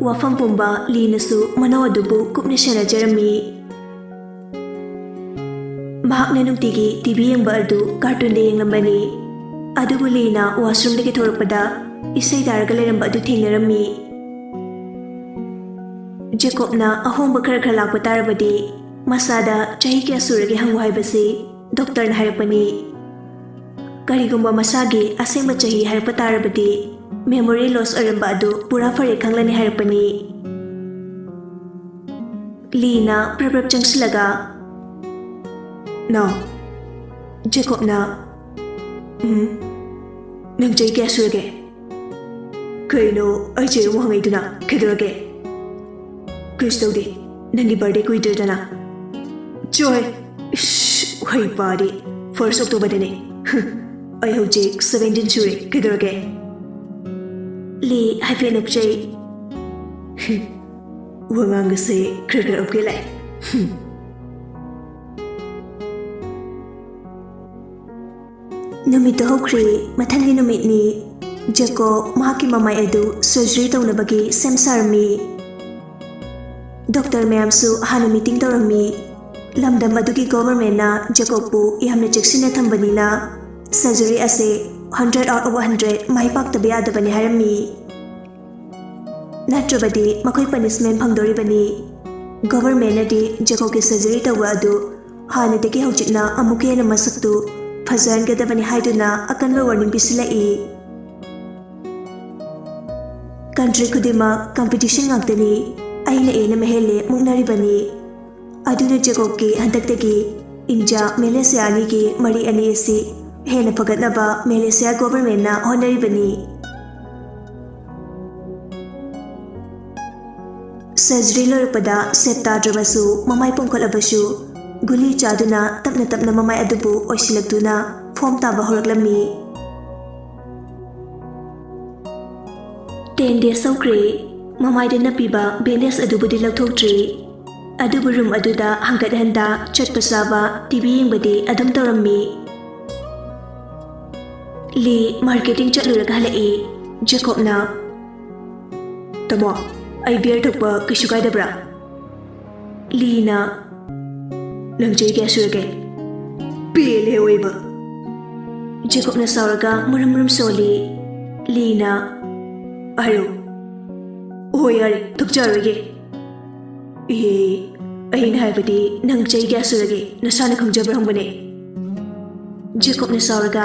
ꯋꯥꯐꯝ ꯄꯨꯝꯕ ꯂꯤꯅꯁꯨ ꯃꯅꯥꯎ ꯑꯗꯨꯕꯨ ꯀꯨꯞꯅ ꯁꯦꯟꯅꯖꯔꯝꯃꯤ꯫ ꯃꯍꯥꯛꯅ ꯅꯨꯡꯇꯤꯒꯤ ꯇꯤ ꯚꯤ ꯌꯦꯡꯕ ꯑꯗꯨ ꯀꯥꯔꯇꯨꯟꯗ ꯌꯦꯡꯂꯝꯕꯅꯤ꯫ ꯑꯗꯨꯕꯨ ꯂꯤꯅ ꯋꯥꯁꯔꯨꯝꯗꯒꯤ ꯊꯣꯔꯛꯄꯗ ꯏꯁꯩ ꯇꯥꯔꯒ ꯂꯩꯔꯝꯕ ꯑꯗꯨ ꯊꯦꯡꯅꯔꯝꯃꯤ꯫ ꯖꯦꯀꯣꯕꯅ ꯑꯍꯣꯡꯕ ꯈꯔ ꯈꯔ ꯂꯥꯛꯄ ꯇꯥꯔꯕꯗꯤ ꯃꯁꯥꯗ ꯆꯍꯤ ꯀꯌꯥ ꯁꯨꯔꯒꯦ ꯍꯪꯉꯨ ꯍꯥꯏꯕꯁꯤ ꯗꯣꯛꯇꯔꯅ ꯍꯥꯏꯔꯛꯄꯅꯤ꯫ ꯀꯔꯤꯒꯨꯝꯕ ꯃꯁꯥꯒꯤ ꯑꯁꯦꯡꯕ ꯆꯍꯤ ꯍꯥꯏꯔꯛꯄ ꯇꯥꯔꯕꯗꯤ memory loss ꯑꯣꯏꯔꯝꯕ ꯑꯗꯨ ꯄꯨꯔꯥ ꯐꯔꯦ ꯈꯪꯂꯅꯤ ꯍꯥꯏꯔꯛꯄꯅꯤ꯫ ꯂꯤꯅ ꯄ꯭ꯔꯞ ꯄ꯭ꯔꯞ ꯆꯪꯁꯤꯜꯂꯒ, "ꯅꯥꯎ, ꯖꯦꯀꯣꯕꯅ, ꯎꯝ, ꯅꯪ ꯆꯍꯤ ꯀꯌꯥ ꯁꯨꯔꯒꯦ?" "ꯀꯩꯅꯣ, ꯑꯩ ꯆꯍꯤ ꯑꯃꯨꯛ ꯍꯪꯉꯛꯏꯗꯨꯅ? ꯀꯩꯗꯧꯔꯒꯦ?" "ꯀꯩꯁꯨ ꯇꯧꯗꯦ, ꯅꯪꯒꯤ birthday ꯀꯨꯏꯗ꯭ꯔꯦꯗꯅ꯫" "ꯆꯣꯏ, ꯏꯁ, ꯍꯩꯄꯥꯗꯤ, first Octoberꯗꯅꯦ꯫ ꯍꯨꯝ, ꯑꯩ ꯍꯧꯖꯤꯛ seventeen ꯁꯨꯔꯦ, ꯀꯩꯗꯧꯔꯒꯦ?" ꯂꯤ ꯍꯥꯏꯐꯦꯠ ꯅꯣꯛꯆꯩ꯫ ꯍꯨꯝ, ꯋꯥꯉꯥꯡꯒꯁꯦ ꯈꯔ ꯈꯔ ꯎꯞꯀꯦ ꯂꯥꯛꯑꯦ꯫ ꯍꯨꯝ꯫ ꯅꯨꯃꯤꯠꯇꯨ ꯍꯧꯈ꯭ꯔꯦ꯫ ꯃꯊꯪꯒꯤ ꯅꯨꯃꯤꯠꯅꯤ꯫ ꯖꯦꯀꯣꯕ ꯃꯍꯥꯛꯀꯤ ꯃꯃꯥꯏ ꯑꯗꯨ surgery ꯇꯧꯅꯕꯒꯤ ꯁꯦꯝ ꯁꯥꯔꯝꯃꯤ꯫ ꯗꯣꯛꯇꯔ ꯃꯌꯥꯝꯁꯨ ꯍꯥꯟꯅ meeting ꯇꯧꯔꯝꯃꯤ꯫ ꯂꯝꯗꯝ ꯑꯗꯨꯒꯤ governmentꯅ ꯖꯦꯀꯣꯕꯄꯨ ꯌꯥꯝꯅ ꯆꯦꯛꯁꯤꯟꯅ ꯊꯝꯕꯅꯤꯅ surgery ꯑꯁꯦ hundred out of hundred ꯃꯥꯏ ꯄꯥꯛꯇꯕ ꯌꯥꯗꯕꯅꯤ ꯍꯥꯏꯔꯝꯃꯤ꯫ ꯅꯠꯇ꯭ꯔꯕꯗꯤ ꯃꯈꯣꯏ punishment ꯐꯪꯗꯣꯔꯤꯕꯅꯤ꯫ Governmentꯅꯗꯤ ꯖꯦꯀꯣꯕꯀꯤ surgery ꯇꯧꯕ ꯑꯗꯨ ꯍꯥꯟꯅꯗꯒꯤ ꯍꯧꯖꯤꯛꯅ ꯑꯃꯨꯛꯀ ꯍꯦꯟꯅ ꯃꯁꯛꯇꯨ ꯐꯖꯍꯟꯒꯗꯕꯅꯤ ꯍꯥꯏꯗꯨꯅ ꯑꯀꯟꯕ warning ꯄꯤꯁꯤꯜꯂꯛꯏ꯫ Country ꯈꯨꯗꯤꯡꯃꯛ competition ꯉꯥꯛꯇꯅꯤ꯫ ꯑꯩꯅ ꯑꯦꯅ ꯃꯍꯦꯜꯂꯦ ꯃꯨꯛꯅꯔꯤꯕꯅꯤ꯫ ꯑꯗꯨꯅ ꯖꯦꯀꯣꯕꯀꯤ ꯍꯟꯗꯛꯇꯒꯤ ꯏꯟꯗꯤꯌꯥ ꯃꯦꯂꯦꯁꯤꯌꯥ ꯑꯅꯤꯒꯤ ꯃꯔꯤ ꯑꯅꯤ ꯑꯁꯤ ꯍꯦꯟꯅ ꯐꯒꯠꯅꯕ ꯃꯦꯂꯦꯁꯤꯌꯥ governmentꯅ ꯍꯣꯠꯅꯔꯤꯕꯅꯤ꯫ Surgery ꯂꯣꯏꯔꯛꯄꯗ ꯁꯦꯞ ꯇꯥꯗ꯭ꯔꯕꯁꯨ ꯃꯃꯥꯏ ꯄꯣꯝꯈꯠꯂꯕꯁꯨ ꯒꯨꯂꯤ ꯆꯥꯗꯨꯅ ꯇꯞꯅ ꯇꯞꯅ ꯃꯃꯥꯏ ꯑꯗꯨꯕꯨ ꯑꯣꯏꯁꯤꯜꯂꯛꯇꯨꯅ form ꯇꯥꯕ ꯍꯧꯔꯛꯂꯝꯃꯤ꯫ Ten days ꯍꯧꯈ꯭ꯔꯦ꯫ ꯃꯃꯥꯏꯗ ꯅꯞꯄꯤꯕ bandage ꯑꯗꯨꯕꯨꯗꯤ ꯂꯧꯊꯣꯛꯇ꯭ꯔꯤ꯫ ꯑꯗꯨꯕꯨ room ꯑꯗꯨꯗ ꯍꯪꯒꯠ ꯍꯟꯗ ꯆꯠꯄ ꯆꯥꯕ, ꯇꯤ ꯚꯤ ꯌꯦꯡꯕꯗꯤ ꯑꯗꯨꯝ ꯇꯧꯔꯝꯃꯤ꯫ ꯂꯤ marketing ꯆꯠꯂꯨꯔꯒ ꯍꯜꯂꯛꯏ꯫ ꯖꯦꯀꯣꯕꯅ, "ꯇꯥꯃꯣ, ꯑꯩ beer ꯊꯛꯄ ꯀꯩꯁꯨ ꯀꯥꯏꯗꯕ꯭ꯔꯥ?" ꯂꯤꯅ, "ꯅꯪ ꯆꯍꯤ ꯀꯌꯥ ꯁꯨꯔꯒꯦ?" "ꯄꯦꯜꯂꯦ ꯑꯣꯏꯕ!" ꯖꯦꯀꯣꯕꯅ ꯁꯥꯎꯔꯒ ꯃꯨꯔꯨꯝ ꯃꯨꯔꯨꯝ ꯁꯣꯜꯂꯤ꯫ ꯂꯤꯅ, "ꯍꯥꯏꯔꯣ꯫ ꯍꯣꯏ, ꯌꯥꯔꯦ, ꯊꯛꯆꯔꯣꯏꯒꯦ꯫ ꯑꯦ, ꯑꯩꯅ ꯍꯥꯏꯕꯗꯤ ꯅꯪ ꯆꯍꯤ ꯀꯌꯥ ꯁꯨꯔꯒꯦ? ꯅꯁꯥꯅ ꯈꯪꯖꯕ꯭ꯔꯥ ꯍꯪꯕꯅꯦ꯫" ꯖꯦꯀꯣꯕꯅ ꯁꯥꯎꯔꯒ,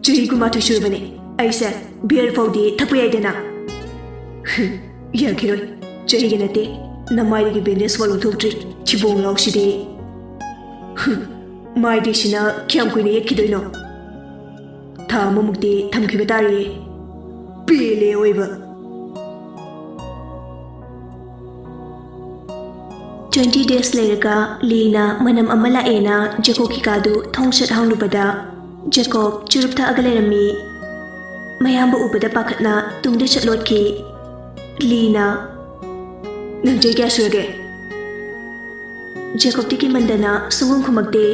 "ꯆꯍꯤ ꯀꯨꯟꯃꯥꯊꯣꯏ ꯁꯨꯔꯕꯅꯦ꯫ ꯑꯩꯁꯦ ꯕꯤꯌꯔ ꯐꯥꯎꯗꯤ ꯊꯛꯄ ꯌꯥꯏꯗꯅ꯫" "ꯌꯥꯈꯤꯔꯣꯏ꯫ ꯆꯍꯤꯒꯤ ꯅꯠꯇꯦ꯫ ꯅꯃꯥꯏꯗꯒꯤ ꯕꯦꯟꯗꯦꯖ ꯐꯥꯎ ꯂꯧꯊꯣꯛꯇ꯭ꯔꯤ꯫ ꯊꯤꯕꯣꯡ ꯂꯥꯎꯁꯤꯗꯤ꯫" "ꯃꯥꯏꯗꯩꯁꯤꯅ ꯀꯌꯥꯝ ꯀꯨꯏꯅ ꯌꯦꯠꯈꯤꯗꯣꯏꯅꯣ? ꯊꯥ ꯑꯃꯃꯨꯛꯇꯤ ꯊꯝꯈꯤꯕ ꯇꯥꯔꯦ꯫" "ꯄꯦꯜꯂꯦ ꯑꯑꯣꯏꯕ꯫" Twenty days ꯂꯩꯔꯒ ꯂꯤꯅ ꯃꯅꯝ ꯑꯃ ꯂꯥꯛꯑꯦꯅ ꯖꯦꯀꯣꯕꯀꯤ ꯀꯥꯗꯨ ꯊꯣꯡ ꯁꯠ ꯍꯥꯡꯂꯨꯕꯗ, ꯖꯦꯀꯣꯕ ꯆꯨꯔꯨꯞ ꯊꯛꯑꯒ ꯂꯩꯔꯝꯃꯤ꯫ ꯃꯌꯥꯝꯕꯨ ꯎꯕꯗ ꯄꯥꯈꯠꯅ ꯇꯨꯡꯗ ꯆꯠꯂꯣꯠꯈꯤ꯫ ꯂꯤꯅ, "ꯅꯪ ꯆꯍꯤ ꯀꯌꯥ ꯁꯨꯔꯒꯦ?" ꯖꯦꯀꯣꯕꯇꯤ ꯀꯤꯃꯟꯗꯅ ꯁꯨꯡꯈꯨꯝ ꯈꯨꯝꯃꯛꯇꯦ꯫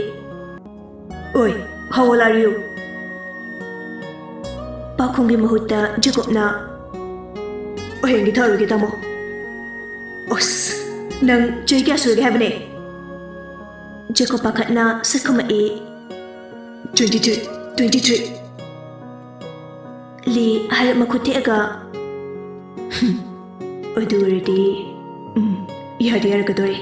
"ꯑꯣꯏ, how old are you?" ꯄꯥꯎꯈꯨꯝꯒꯤ ꯃꯍꯨꯠꯇ ꯖꯦꯀꯣꯕꯅ, "ꯍꯌꯦꯡꯗꯤ ꯊꯛꯑꯔꯣꯏꯒꯦ, ꯇꯥꯃꯣ꯫" "ꯑꯁ, ꯅꯪ ꯆꯍꯤ ꯀꯌꯥ ꯁꯨꯔꯒꯦ ꯍꯥꯏꯕꯅꯦ?" ꯖꯦꯀꯣꯕ ꯄꯥꯈꯠꯅ ꯁꯛ ꯈꯨꯝꯃꯛꯏ꯫ "Twenty three, twenty three꯫" ꯂꯤ ꯍꯥꯏꯔꯞ ꯃꯈꯨꯠ ꯊꯦꯛꯑꯒ, "ꯍꯨꯝ, ꯑꯗꯨ ꯑꯣꯏꯔꯗꯤ, ꯎꯝ, ꯌꯥꯗꯤ ꯌꯥꯔꯛꯀꯗꯣꯔꯦ꯫"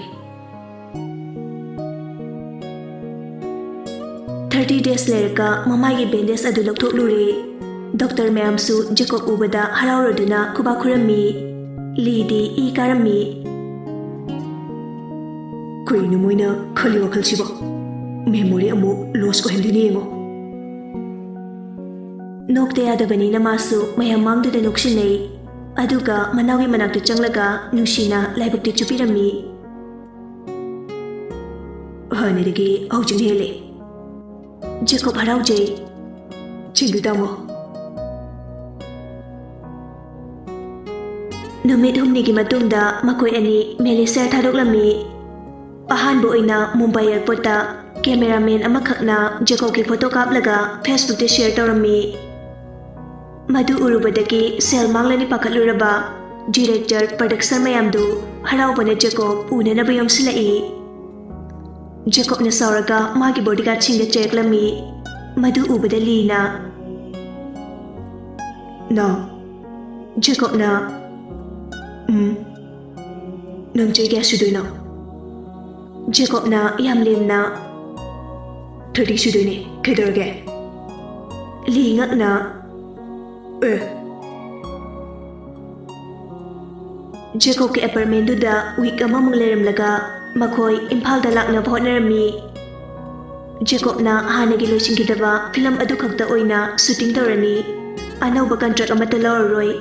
Thirty days ꯂꯩꯔꯒ ꯃꯃꯥꯏꯒꯤ ꯕꯦꯟꯗꯦꯖ ꯑꯗꯨ ꯂꯧꯊꯣꯛꯂꯨꯔꯦ꯫ ꯗꯣꯛꯇꯔ ꯃꯌꯥꯝꯁꯨ ꯖꯦꯀꯣꯕ ꯎꯕꯗ ꯍꯔꯥꯎꯔꯗꯨꯅ ꯈꯨꯕꯥꯛ ꯈꯨꯔꯝꯃꯤ꯫ ꯂꯤꯗꯤ ꯏ ꯀꯥꯔꯝꯃꯤ꯫ "ꯀꯩꯅꯣ ꯃꯣꯏꯅ ꯈꯜꯂꯤ ꯋꯥꯈꯜꯁꯤꯕꯣ? ꯃꯦꯃꯣꯔꯤ ꯑꯃꯨꯛ ꯂꯣꯁ ꯑꯣꯏꯍꯟꯗꯣꯏꯅꯦ ꯌꯦꯡꯉꯣ꯫" ꯅꯣꯛꯇ ꯌꯥꯗꯕꯅꯤꯅ ꯃꯥꯁꯨ ꯃꯌꯥꯝ ꯃꯥꯡꯗꯨꯗ ꯅꯣꯛꯁꯤꯟꯅꯩ꯫ ꯑꯗꯨꯒ ꯃꯅꯥꯎꯒꯤ ꯃꯅꯥꯛꯇ ꯆꯪꯂꯒ ꯅꯨꯡꯁꯤꯅ ꯂꯥꯏꯕꯛꯇ ꯆꯨꯞꯄꯤꯔꯝꯃꯤ꯫ "ꯍꯥꯟꯅꯗꯒꯤ ꯍꯧꯖꯤꯛꯅ ꯍꯦꯜꯂꯦ꯫" ꯖꯦꯀꯣꯕ ꯍꯔꯥꯎꯖꯩ꯫ "Thank you, ꯇꯥꯃꯣ꯫" ꯅꯨꯃꯤꯠ ꯍꯨꯝꯅꯤꯒꯤ ꯃꯇꯨꯡꯗ ꯃꯈꯣꯏ ꯑꯅꯤ ꯃꯦꯂꯦꯁꯤꯌꯥ ꯊꯥꯗꯣꯛꯂꯝꯃꯤ꯫ ꯑꯍꯥꯟꯕ ꯑꯣꯏꯅ ꯃꯨꯝꯕꯥꯏ ꯑꯦꯌꯔꯄꯣꯔꯠꯇ ꯀꯦꯃꯦꯔꯥꯃꯦꯟ ꯑꯃꯈꯛꯅ ꯖꯦꯀꯣꯕꯀꯤ ꯐꯣꯇꯣ ꯀꯥꯞꯂꯒ ꯐꯦꯁꯕꯨꯛꯇ ꯁꯦꯌꯔ ꯇꯧꯔꯝꯃꯤ꯫ ꯃꯗꯨ ꯎꯔꯨꯕꯗꯒꯤ ꯁꯦꯜ ꯃꯥꯡꯂꯅꯤ ꯄꯥꯈꯠꯂꯨꯔꯕ ꯗꯤꯔꯦꯛꯇꯔ, ꯄ꯭ꯔꯗꯛꯁꯔ ꯃꯌꯥꯝꯗꯨ ꯍꯔꯥꯎꯕꯅ ꯖꯦꯀꯣꯕ ꯎꯅꯅꯕ ꯌꯣꯝꯁꯤꯜꯂꯛꯏ꯫ ꯖꯦꯀꯣꯕꯅ ꯁꯥꯎꯔꯒ ꯃꯥꯒꯤ ꯕꯣꯗꯤꯒꯥꯔꯗꯁꯤꯡꯗ ꯆꯩꯔꯛꯂꯝꯃꯤ꯫ ꯃꯗꯨ ꯎꯕꯗ ꯂꯤꯅ, ꯅꯣ꯫ ꯖꯦꯀꯣꯕꯅ, "ꯎꯝ, ꯅꯪ ꯆꯍꯤ ꯀꯌꯥ ꯁꯨꯗꯣꯏꯅꯣ?" ꯖꯦꯀꯣꯕꯅ ꯌꯥꯝ ꯂꯦꯝꯅ, "ꯊꯥꯔꯇꯤ ꯁꯨꯗꯣꯏꯅꯦ, ꯀꯩꯗꯧꯔꯒꯦ?" ꯂꯤ ꯉꯛꯅ, "ꯑꯦ?" ꯖꯦꯀꯣꯕꯀꯤ ꯑꯦꯄꯥꯔꯠꯃꯦꯟꯗꯨꯗ ꯋꯤꯛ ꯑꯃꯃꯨꯛ ꯂꯩꯔꯝꯂꯒ ꯃꯈꯣꯏ ꯏꯝꯐꯥꯜꯗ ꯂꯥꯛꯅꯕ ꯍꯣꯠꯅꯔꯝꯃꯤ꯫ ꯖꯦꯀꯣꯕꯅ ꯍꯥꯟꯅꯒꯤ ꯂꯣꯏꯁꯤꯟꯈꯤꯗꯕ ꯐꯤꯂꯝ ꯑꯗꯨꯈꯛꯇ ꯑꯣꯏꯅ ꯁꯨꯇꯤꯡ ꯇꯧꯔꯅꯤ꯫ ꯑꯅꯧꯕ ꯀꯟꯇ꯭ꯔꯦꯛ ꯑꯃꯠꯇ ꯂꯧꯔꯔꯣꯏ꯫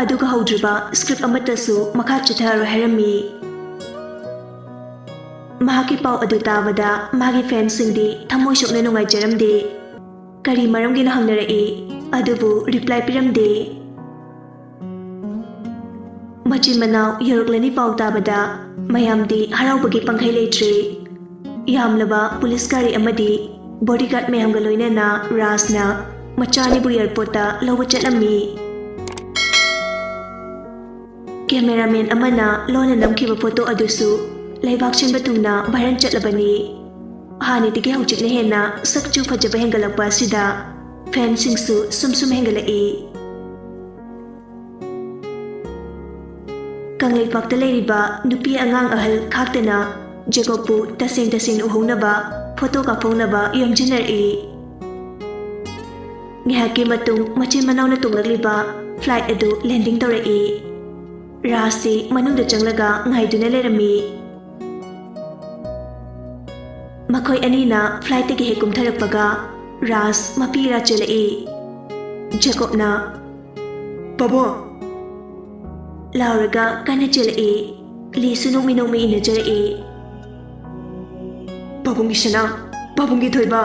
ꯑꯗꯨꯒ ꯍꯧꯗ꯭ꯔꯤꯕ ꯁ꯭ꯀ꯭ꯔꯤꯞ ꯑꯃꯠꯇꯁꯨ ꯃꯈꯥ ꯆꯠꯊꯔꯔꯣꯏ ꯍꯥꯏꯔꯝꯃꯤ꯫ ꯃꯍꯥꯛꯀꯤ ꯄꯥꯎ ꯑꯗꯨ ꯇꯥꯕꯗ ꯃꯥꯒꯤ ꯐꯦꯟꯁꯤꯡꯗꯤ ꯊꯃꯣꯏ ꯁꯣꯛꯅ ꯅꯨꯡꯉꯥꯏꯖꯔꯝꯗꯦ꯫ ꯀꯔꯤ ꯃꯔꯝꯒꯤꯅꯣ ꯍꯪꯅꯔꯛꯏ, ꯑꯗꯨꯕꯨ ꯔꯤꯄ꯭ꯂꯥꯏ ꯄꯤꯔꯝꯗꯦ꯫ ꯃꯆꯤꯟ ꯃꯅꯥꯎ ꯌꯧꯔꯛꯂꯅꯤ ꯄꯥꯎ ꯇꯥꯕꯗ ꯃꯌꯥꯝꯗꯤ ꯍꯔꯥꯎꯕꯒꯤ ꯄꯪꯈꯩ ꯂꯩꯇ꯭ꯔꯦ꯫ ꯌꯥꯝꯂꯕ ꯄꯨꯂꯤꯁ ꯒꯥꯔꯤ ꯑꯃꯗꯤ ꯕꯣꯗꯤꯒꯥꯔꯗ ꯃꯌꯥꯝꯒ ꯂꯣꯏꯅꯅ ꯔꯥꯖꯅ ꯃꯆꯥ ꯑꯅꯤꯕꯨ ꯑꯦꯌꯔꯄꯣꯔꯠꯇ ꯂꯧꯕ ꯆꯠꯂꯝꯃꯤ꯫ ꯀꯦꯃꯦꯔꯥꯃꯦꯟ ꯑꯃꯅ ꯂꯣꯟꯅ ꯅꯝꯈꯤꯕ ꯐꯣꯇꯣ ꯑꯗꯨꯁꯨ ꯂꯩꯕꯥꯛ ꯁꯤꯟꯕ ꯊꯨꯡꯅ ꯚꯥꯏꯔꯦꯜ ꯆꯠꯂꯕꯅꯤ꯫ ꯍꯥꯟꯅꯗꯒꯤ ꯍꯧꯖꯤꯛꯅ ꯍꯦꯟꯅ ꯁꯛꯁꯨ ꯐꯖꯕ ꯍꯦꯟꯒꯠꯂꯛꯄ ꯑꯁꯤꯗ ꯐꯦꯟꯁꯤꯡꯁꯨ ꯁꯨꯝ ꯁꯨꯝ ꯍꯦꯟꯒꯠꯂꯛꯏ꯫ ꯀꯪꯂꯩꯄꯥꯛꯇ ꯂꯩꯔꯤꯕ ꯅꯨꯄꯤ ꯑꯉꯥꯡ ꯑꯍꯜ ꯈꯥꯛꯇꯅ ꯖꯦꯀꯣꯕꯄꯨ ꯇꯁꯦꯡ ꯇꯁꯦꯡꯅ ꯎꯍꯧꯅꯕ ꯐꯣꯇꯣ ꯀꯥꯞꯍꯧꯅꯕ ꯌꯣꯝꯁꯤꯟꯅꯔꯛꯏ꯫ ꯉꯥꯏꯍꯥꯛꯀꯤ ꯃꯇꯨꯡ ꯃꯆꯤꯟ ꯃꯅꯥꯎꯅ ꯇꯣꯡꯂꯛꯂꯤꯕ ꯐ꯭ꯂꯥꯏꯠ ꯑꯗꯨ ꯂꯦꯟꯗꯤꯡ ꯇꯧꯔꯛꯏ꯫ ꯔꯥꯖꯇꯤ ꯃꯅꯨꯡꯗ ꯆꯪꯂꯒ ꯉꯥꯏꯗꯨꯅ ꯂꯩꯔꯝꯃꯤ꯫ ꯃꯈꯣꯏ ꯑꯅꯤꯅ ꯐ꯭ꯂꯥꯏꯠꯇꯒꯤ ꯍꯦꯛ ꯀꯨꯝꯊꯔꯛꯄꯒ ꯔꯥꯖ ꯃꯄꯤ ꯏꯔꯥ ꯆꯦꯜꯂꯛꯏ꯫ ꯖꯦꯀꯣꯕꯅ, "ꯄꯥꯕꯨꯡ!" ꯂꯥꯎꯔꯒ ꯀꯟꯅ ꯆꯦꯜꯂꯛꯏ꯫ ꯂꯤꯁꯨ ꯅꯣꯛꯃꯤ ꯅꯣꯛꯃꯤ ꯏꯟꯅꯖꯔꯛꯏ꯫ "ꯄꯥꯕꯨꯡꯒꯤ ꯁꯅꯥ, ꯄꯥꯕꯨꯡꯒꯤ ꯊꯣꯏꯕ!"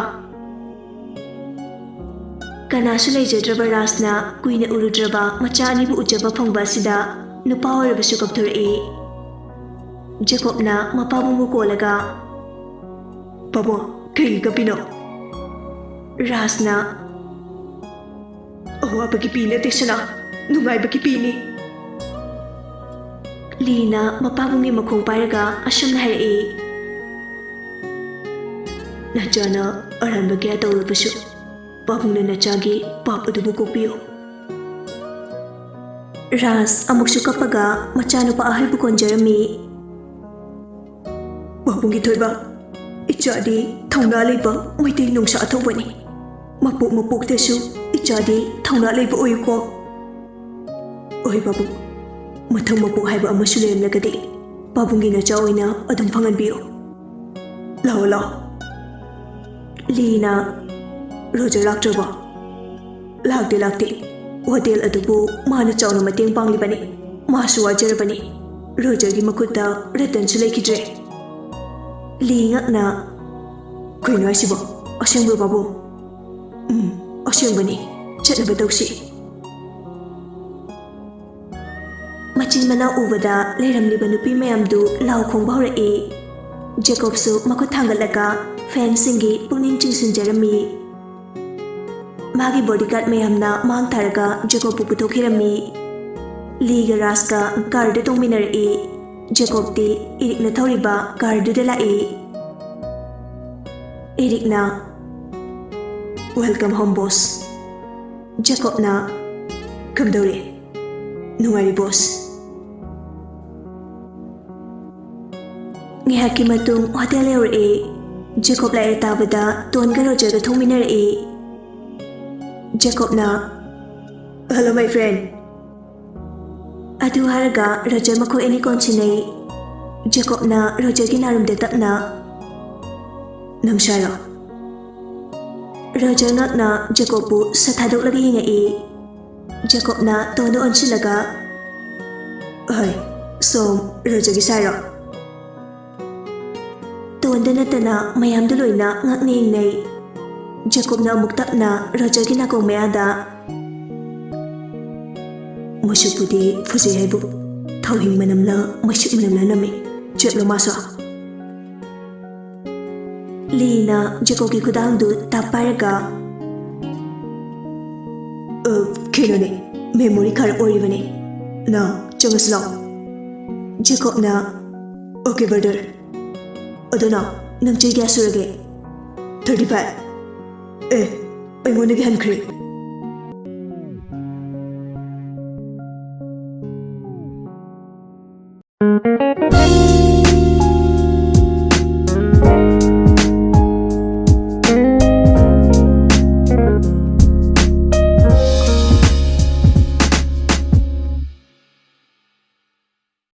ꯀꯅꯥꯁꯨ ꯂꯩꯖꯗ꯭ꯔꯕ ꯔꯥꯖꯅ ꯀꯨꯏꯅ ꯎꯔꯨꯗ꯭ꯔꯕ ꯃꯆꯥ ꯑꯅꯤꯕꯨ ꯎꯖꯕ ꯐꯪꯕ ꯑꯁꯤꯗ ꯅꯨꯄꯥ ꯑꯣꯏꯔꯕꯁꯨ ꯀꯞꯊꯣꯔꯛꯏ꯫ ꯖꯦꯀꯣꯕꯅ ꯃꯄꯥꯕꯨꯡꯕꯨ ꯀꯣꯜꯂꯒ, "ꯄꯥꯕꯨꯡ, ꯀꯩꯒꯤ ꯀꯞꯄꯤꯅꯣ?" ꯔꯥꯖꯅ, "ꯑꯋꯥꯕꯒꯤ ꯄꯤ ꯅꯠꯇꯦ ꯁꯅꯥ, ꯅꯨꯡꯉꯥꯏꯕꯒꯤ ꯄꯤꯅꯤ꯫" ꯂꯤꯅ ꯃꯄꯥꯕꯨꯡꯒꯤ ꯃꯈꯣꯡ ꯄꯥꯏꯔꯒ ꯑꯁꯨꯝꯅ ꯍꯥꯏꯔꯛꯏ, "ꯅꯆꯥꯅ ꯑꯔꯥꯟꯕ ꯀꯌꯥ ꯇꯧꯔꯕꯁꯨ, ꯄꯥꯕꯨꯡꯅ ꯅꯆꯥꯒꯤ ꯄꯥꯞ ꯑꯗꯨꯕꯨ ꯀꯣꯛꯄꯤꯌꯨ꯫" ꯔꯥꯖ ꯑꯃꯨꯛꯁꯨ ꯀꯞꯄꯒ ꯃꯆꯥꯅꯨꯄꯥ ꯑꯍꯜꯕꯨ ꯀꯣꯟꯖꯔꯝꯃꯤ꯫ ꯄꯥꯕꯨꯡꯒꯤ ꯊꯣꯏꯕ, ꯏꯆꯥꯗꯤ ꯊꯧꯅꯥ ꯂꯩꯕ ꯃꯩꯇꯩ ꯅꯨꯡꯁꯥ ꯊꯧꯕꯅꯤ꯫ ꯃꯄꯣꯛ ꯃꯄꯣꯛꯇꯁꯨ ꯏꯆꯥꯗꯤ ꯊꯧꯅꯥ ꯂꯩꯕ ꯑꯣꯏꯌꯨꯀꯣ꯫ ꯑꯣꯏ ꯄꯥꯕꯨꯡ, ꯃꯊꯪ ꯃꯄꯣꯛ ꯍꯥꯏꯕ ꯑꯃꯁꯨ ꯂꯩꯔꯝꯂꯒꯗꯤ ꯄꯥꯕꯨꯡꯒꯤ ꯅꯆꯥ ꯑꯣꯏꯅ ꯑꯗꯨꯝ ꯐꯪꯍꯟꯕꯤꯌꯨ꯫ ꯂꯥꯛꯑꯣ, ꯂꯥꯛꯑꯣ꯫ ꯂꯤꯅ, ꯔꯣꯖꯔ ꯂꯥꯛꯇ꯭ꯔꯕꯣ? ꯂꯥꯛꯇꯦ, ꯂꯥꯛꯇꯦ꯫ ꯍꯣꯇꯦꯜ ꯑꯗꯨꯕꯨ ꯃꯥꯅ ꯆꯥꯎꯅ ꯃꯇꯦꯡ ꯄꯥꯡꯂꯤꯕꯅꯤ꯫ ꯃꯥꯁꯨ ꯋꯥꯖꯔꯕꯅꯤ꯫ ꯔꯣꯖꯔꯒꯤ ꯃꯈꯨꯠꯇ ꯔꯇꯟꯁꯨ ꯂꯩꯈꯤꯗ꯭ꯔꯦ꯫ ꯂꯤ ꯉꯛꯅ, ꯀꯩꯅꯣ ꯍꯥꯏꯁꯤꯕꯣ? ꯑꯁꯦꯡꯕ꯭ꯔꯣ ꯄꯥꯕꯨꯡ? ꯎꯝ, ꯑꯁꯦꯡꯕꯅꯤ꯫ ꯆꯠꯅꯕ ꯇꯧꯁꯤ꯫ ꯃꯆꯤꯟ ꯃꯅꯥꯎ ꯎꯕꯗ ꯂꯩꯔꯝꯂꯤꯕ ꯅꯨꯄꯤ ꯃꯌꯥꯝꯗꯨ ꯂꯥꯎ ꯈꯣꯡꯕ ꯍꯧꯔꯛꯏ꯫ ꯖꯦꯀꯣꯕꯁꯨ ꯃꯈꯨꯠ ꯊꯥꯡꯒꯠꯂꯒ ꯐꯦꯟꯁꯁꯤꯡꯒꯤ ꯄꯨꯛꯅꯤꯡ ꯆꯤꯡꯁꯤꯟꯖꯔꯝꯃꯤ꯫ ꯃꯥꯒꯤ ꯕꯣꯗꯤꯒꯥꯔꯗ ꯃꯌꯥꯝꯅ ꯃꯥꯡ ꯊꯥꯔꯒ ꯖꯦꯀꯣꯕꯄꯨ ꯄꯨꯊꯣꯛꯈꯤꯔꯝꯃꯤ꯫ League ꯔꯥꯖꯀ card ꯇꯣꯡꯃꯤꯟꯅꯔꯛꯏ꯫ ꯖꯦꯀꯣꯕꯇꯤ ꯏꯔꯤꯛꯅ ꯊꯧꯔꯤꯕ ꯀꯥꯔꯗꯨꯗ ꯂꯥꯛꯏ꯫ ꯏꯔꯤꯛꯅ, "Welcome home, boss." ꯖꯦꯀꯣꯕꯅ, "ꯀꯝꯗꯧꯔꯤ? ꯅꯨꯡꯉꯥꯏꯔꯤ, ꯕꯣꯁ?" ꯉꯥꯏꯍꯥꯛꯀꯤ ꯃꯇꯨꯡ ꯍꯣꯇꯦꯜ ꯌꯧꯔꯛꯏ꯫ ꯖꯦꯀꯣꯕ ꯂꯥꯛꯑꯦ ꯇꯥꯕꯗ ꯇꯣꯟꯒ ꯔꯣꯖꯔꯒ ꯊꯣꯡꯃꯤꯟꯅꯔꯛꯏ꯫ ꯖꯦꯀꯣꯕꯅ, "Hello, my friend." ꯑꯗꯨ ꯍꯥꯏꯔꯒ ꯔꯣꯖꯔ ꯃꯈꯣꯏ ꯑꯅꯤ ꯀꯣꯟꯁꯤꯟꯅꯩ꯫ ꯖꯦꯀꯣꯕꯅ ꯔꯣꯖꯔꯒꯤ ꯅꯥꯔꯨꯝꯗ ꯇꯞꯅ, "ꯅꯪ ꯁꯥꯏꯔꯣ?" ꯔꯣꯖꯔ ꯉꯛꯅ ꯖꯦꯀꯣꯕꯄꯨ ꯁꯠ ꯊꯥꯗꯣꯛꯂꯒ ꯌꯦꯡꯉꯛꯏ꯫ ꯖꯦꯀꯣꯕꯅ ꯇꯣꯟꯗ ꯑꯣꯟꯁꯤꯜꯂꯒ, "ꯍꯣꯏ, ꯁꯣꯝ ꯔꯣꯖꯔꯒꯤ ꯁꯥꯏꯔꯣ?" ꯇꯣꯟꯗ ꯅꯠꯇꯅ ꯃꯌꯥꯝꯗꯨ ꯂꯣꯏꯅ ꯉꯛꯅ ꯌꯦꯡꯅꯩ꯫ ꯖꯦꯀꯣꯕꯅ ꯑꯃꯨꯛ ꯇꯞꯅ ꯔꯣꯖꯔꯒꯤ ꯅꯥꯀꯣꯡ ꯃꯌꯥꯗ, "ꯃꯁꯛꯄꯨꯗꯤ ꯐꯖꯩ ꯍꯥꯏꯕꯨ, ꯊꯥꯎꯍꯤꯡ ꯃꯅꯝꯂ ꯃꯩꯁꯨꯛ ꯃꯅꯝꯂ ꯅꯝꯃꯤ꯫ ꯆꯠꯂꯣ ꯃꯥꯁꯨ꯫" ꯂꯤꯅ ꯖꯦꯀꯣꯕꯀꯤ ꯈꯨꯗꯥꯡꯗꯨ ꯇꯞ ꯄꯥꯏꯔꯒ, "ꯑ, ꯀꯩꯅꯣꯅꯦ, memory card ꯑꯣꯏꯔꯤꯕꯅꯦ꯫ ꯅ, ꯆꯪꯉꯁꯤ ꯂꯥꯛꯑꯣ꯫" ꯖꯦꯀꯣꯕꯅ, "Okay, brother꯫ ꯑꯗꯣ ꯅ, ꯅꯪ ꯆꯍꯤ ꯀꯌꯥ ꯁꯨꯔꯒꯦ?" "Thirty five꯫ ꯑꯦ, ꯑꯩꯉꯣꯟꯗꯒꯤ ꯍꯟꯈ꯭ꯔꯦ꯫